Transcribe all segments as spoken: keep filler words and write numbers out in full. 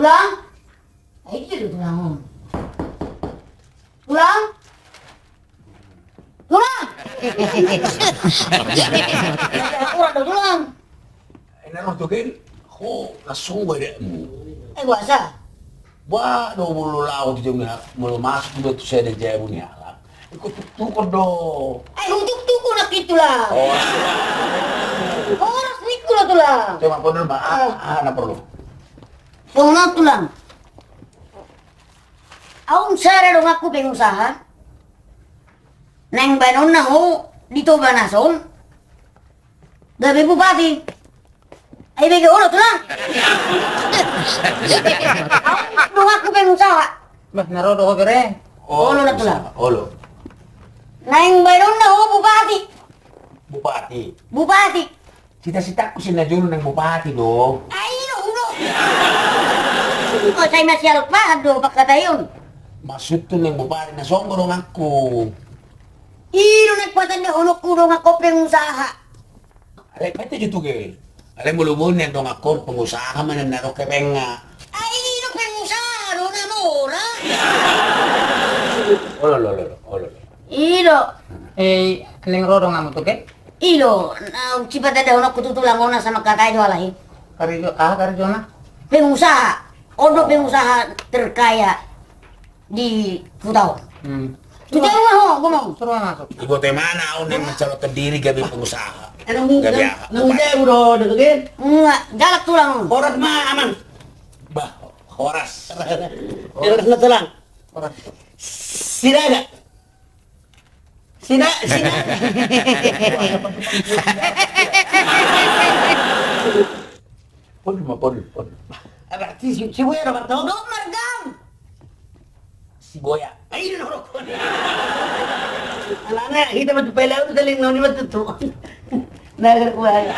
Tulang? Ai, dia do tulang on. Tulang? Tulang! Ora do tulang. Ai na ro tu gel, ho, langsung badakmu. Ai, boasa? Ba, do molo laho tu jabu ni halak, molo masuk do tu sada jabu ni halak. Ikut tuktukon do. Ai, hutuktukon nangkin tulang. Oh. Horas ningku do tulang. Coba pondol ma, ah, ah, na porlu. Songon on tulang. Au sada donganku pengusaha. Naeng baenonna ho di Toba na son. Gabe bupati. Ai bege olo tulang. Au donganku pengusaha. Bah, na ro do ho bere. Olo na tulang. Olo. Naeng baenonna ho bupati. Bupati. Bupati. Cita-citaku si na jolo naeng bupati do. Ai, olo. Kok sai masih alok paham do pangkataion. Maksudku naeng bupati na songon donganku. I do naeng patandahononku donganku pengusaha. Alai pete jo tu gel. Alai molo muna donganku pengusaha ma na ro kepenga. Ai, i do pengusaha do na mora. Olo, olo, olo, olo. I do. Eh, naeng ro donganmu tu gel. I do, na, sipatandahononku tu tulang on asa mangkatai do alai. Karejo, aha karejona? Pengusaha. On do pengusaha terkaya di huta on. Hmm. Suruh ma ho, gomong. Suruh ma masuk. Iboto ma na au naeng mencalonkan diri gabe pengusaha. Gabe aha? Nang jabu do, do, do, gel. Enggak, galak tulang on. Horas ma, Amang. Bah, horas. Horas na tulang. Horas. Sida. Sida, sida. Pondol ma, pondol, pondol. Berarti si, si Boya do martau? Dok margam. Si Boya. Ai, dok. Alana hita ma tu pelaut, taling noni ma tutu. Nah, gara kuai.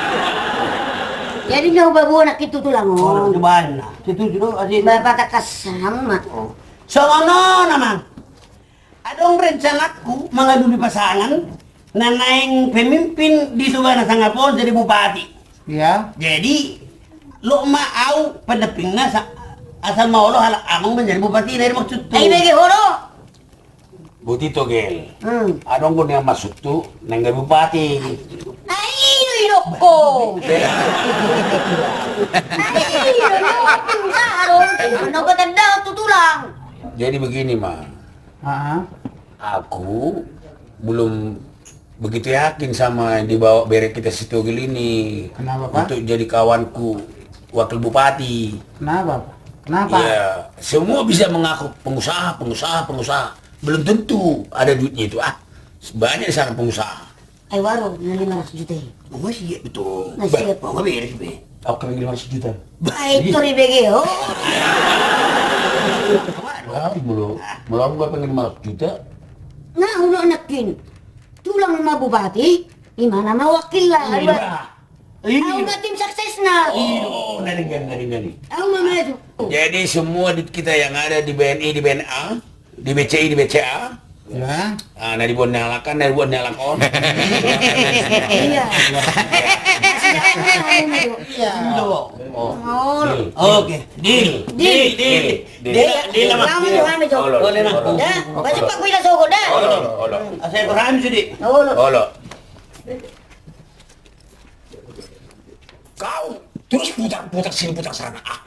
Jadi na hubaboan nangkin tu tulang on. Oh, coba na. Situ, situ, asin. Bapak takas sama. Oh. Songon on, Amang. Adong rencanaku mangadopi pasangan na naeng pemimpin di Toba na Sangap on jadi bupati. Iya. Jadi, loas ma au pendampingna sa-, asal ma olo halak amang manjadi bupati, na i do maksudhu. Ai bege ho do. Boti to gel. Hmm. Adong do nian maksudhu naeng gabe bupati. Ai i do idok ho. Ai i do idok ho. Jadi begini ma. Ah. Aku belum begitu yakin sama yang dibawa bere kita si Togel ini. Kenapa, Pak? Untuk jadi kawanku wakil bupati. Kenapa, Pak? Kenapa? Iya, semua bisa mengaku pengusaha, pengusaha, pengusaha. Belum tentu ada duitnya itu. Ah, banyak di sana pengusaha. Ai waro na lima ratus juta i. Oh, masih ya betul. Masih ya. Bah, oh, beres be. Aku kena lima ratus juta. Ai, itu di B G O. Wah, belum. Belum gua pengen lima ratus juta. Nah, udah nangkin. Tulang ma bupati, imana ma wakil lah. Iya. Au ma tim suksesna. Oh, nari, nari, nari, nari. Au ma maju. Jadi semua duit kita yang ada di B N I, di B N A, di B C I, di B C A. Ya. Ah, na diboan ni halak an, na diboan ni halak on. Iya. Iya. Oh. Oke. Deal. Deal. Deal. Deal. Deal. Deal. Lama jo, lama jo. Boleh, Bang. Ya, baca Pak Kuila Sogo dah. Olo, olo. Saya berani jadi. Olo. Olo. Kau terus putar-putar sini, putar sana. Ah.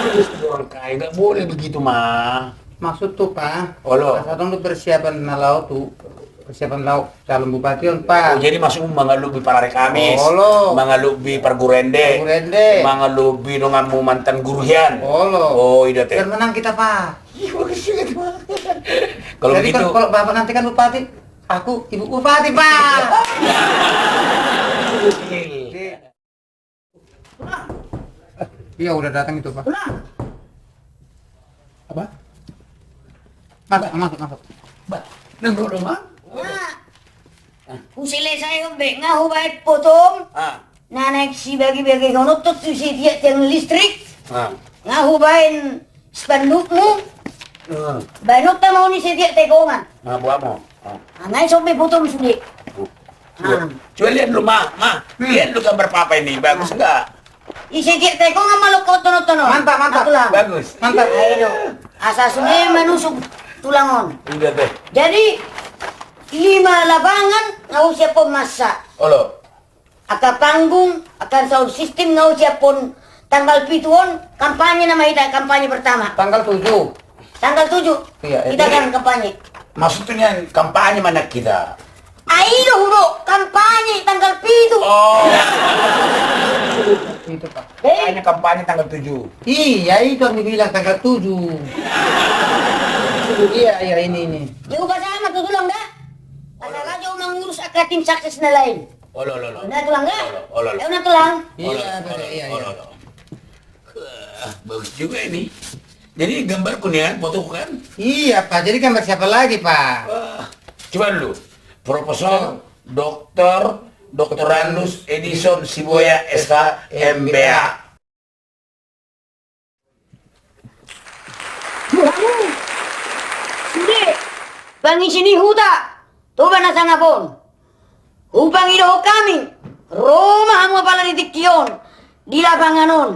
Terus orang kaya, nggak boleh begitu, Ma. Maksudhu, Pak? Olo. Asa adong do persiapan na laho tu, persiapan laho calon bupati on, Pak. Oh, jadi maksudmu mangalobi Parari Kamis, olo, mangalobi parguru ende, parguru ende, mangalobi donganmu mantan guru hian. Olo. Oh, i do ate. Biar menang kita, Pak. Iya, bagus juga tuh. Kalau begitu, kalau Bapak nanti kan bupati, aku ibu bupati, Pak. Iya, udah datang itu, Pak. Apa? Masuk, masuk, masuk. Bah, nang ro do, Mang? Nah, huselesai on be, nga hubaen potong. Ah. Na naeng sibage-bagehon on tu setiap tiang listrik. Ah. Nga hubaen spandukmu. Ah. Baenonta ma on i setiap tegongan. Ah, buat mo. Ah. Ah, nga i sombe fotomu sude. Ah. Coba lihat dulu, Ma. Ma, lihat dulu gambar Papa ini. Bagus enggak? Ise dia tekongan maloko tono-tono. Mantap, mantap. Tulang. Bagus. Mantap. Ayo do. Asa sude manusuk tulang on. Udah deh. Jadi, lima lapangan nga husiaphon masa. Olo. Angka panggung, angka sound system nga husiaphon. Tanggal pitu on, kampanye nama hita, kampanye pertama. Tanggal tujuh. Tanggal tujuh. Iya, kita jadi kan kampanye. Maksudnya kampanye mana kita? Ai do hudo, kampanye tanggal pitu. Oh. Itu, Pak. Eh? Kampanye, kampanye tanggal tujuh. Iya, itu yang dibilang tanggal tujuh. Iya, iya, ini, ini. Ya, ubah sama tuh, Tulang, dah. Asa raja mangurus angka tim sukses na lain. Olo, olo, olo. Nah, Tulang, dah. Olo, olo, olo. Ya, udah, Tulang. Iya, olo, olo, iya, olo, iya. Olo, olo. Wah, bagus juga ini. Jadi gambarku nih kan, fotoku kan? Iya, Pak. Jadi gambar siapa lagi, Pak? Wah, coba dulu. Profesor, Doktor, Doktorandus Edison Sibuea S H M B A. Sude, pangisi ni huta Toba na Sangap on. Hupangidohon hami, ro ma hamu apala di tingki on, di lapangan on.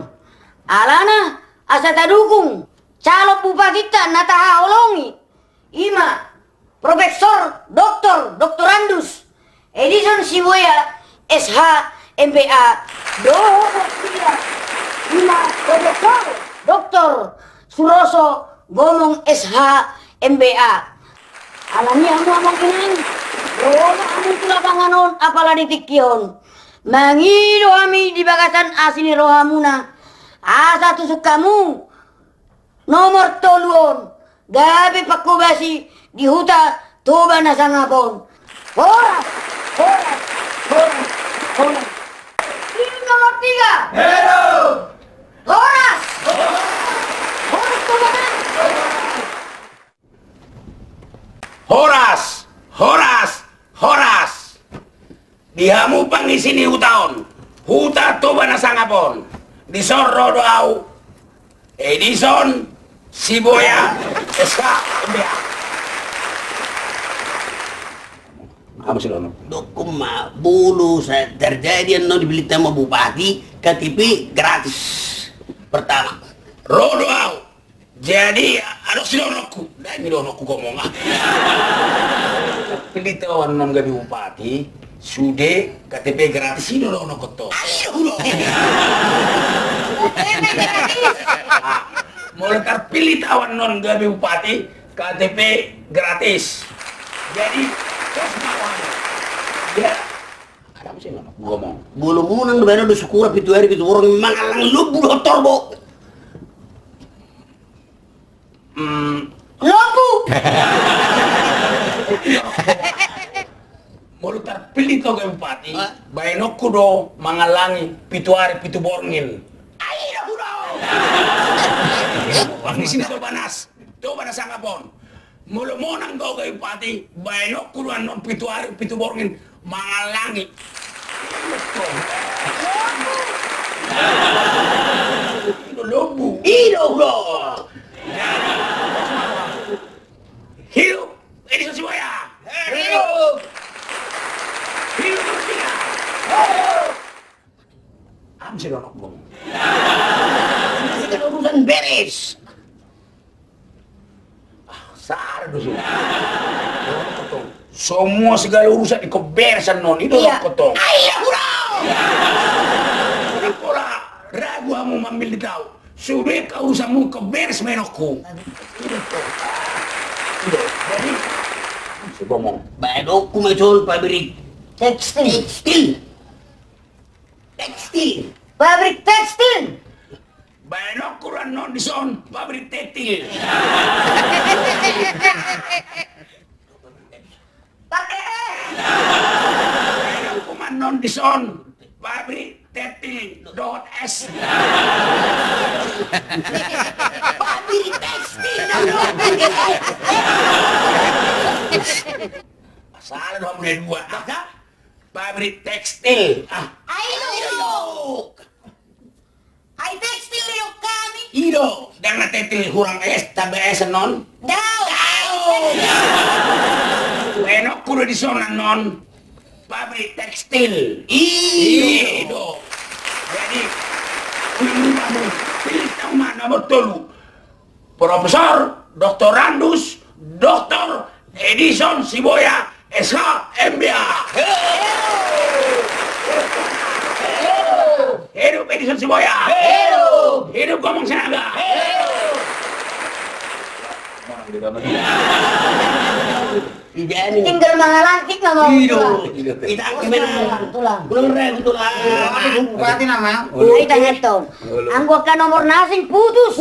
Alana, asa tadukung calon bupatinta na tahaholongi, ima Profesor Doktor Doktorandus Edison Sibuea S H M B A dohot ia, ima Profesor Doktor Suroso Gomong S H M B A. Alani i hamu amang inang, ro ma hamu tu lapangan on apala di tingki on. Mangido hami di bagasan asi ni rohamuna, asa tusuk hamu nomor tolu on, gabe pangkobasi di huta Toba na Sangap on. Horas, horas, horas, horas. Tim nomor tiga. Halo. Horas. Horas Toba na. Horas, horas, horas. Di hamu pangisi ni huta on, huta Toba na Sangap on, dison ro do au, Edison Sibuea S H M B A. Apa sih lo? Dokkon ma, molo sa terjadi annon dipillit hamu bupati, K T P gratis. Pertama. Ro do au. Jadi, adong sidohononku. Dang i dohononku gomong, ah. Pillit au annon gabe bupati, sude K T P gratis i do dohononku to. Ayo, ulo. Ah, molo tarpillit au annon gabe bupati, K T P gratis. Jadi, tos ma au. Ya. Adong sidohononku gomong. Molo monang do baen on do sukura pitu ari pitu borngin mangallang lombu dohot horbo. Hmm. Lombu. Molo tarpillit au gabe bupati, hah? Baenonku do mangallangi pitu ari pitu borngin. Ai do hudo. Pangisi ni Toba na, Toba na Sangap on. Molo monang do au gabe bupati, baenonku do annon pitu ari pitu borngin mangallangi. I do lombu. I do hudo. Hidup Edison Sibuea. Hidup. Hidup Merdeka. Hidup. Am, sidohononku. Ini segala urusan beres. Ah, sada do sudah. Semua segala urusan ingkon beres annon, i do dohononku tong. Iya. Ai, iya, hudo. Pola ragu hamu mamillit au. Sude angka urusanmu ingkon beres baenonku. I do tong. I do. Jadi, si gomong. Baenonku ma ison pabrik tekstil. Tekstil. Tekstil. Pabrik tekstil. Baenonku do annon dison pabrik tetil. Pake. Baenonku ma annon dison pabrik tetil dohot es. Pabrik tekstil dohot es. Salah do hamu na dua. Masa? Pabrik tekstil. Ah. Ai do. Ai tekstil do hami. I do, dang na tetil hurang es, tambah es annon. Dao. Dao. Baenonku do dison annon pabrik tekstil. I do. I do. Jadi, Nomor tolu, Profesor Doktorandus Doktor Edison Siboya, S H, M B A. Hidup Edison Siboya. Hidup Gomong Sinaga. Tinggal mangalantik nama. Ita gimana? Tulang. Tulang re, tulang. Berarti nama. Nah, ita ngetong. Anggo ka nomor nasing putus.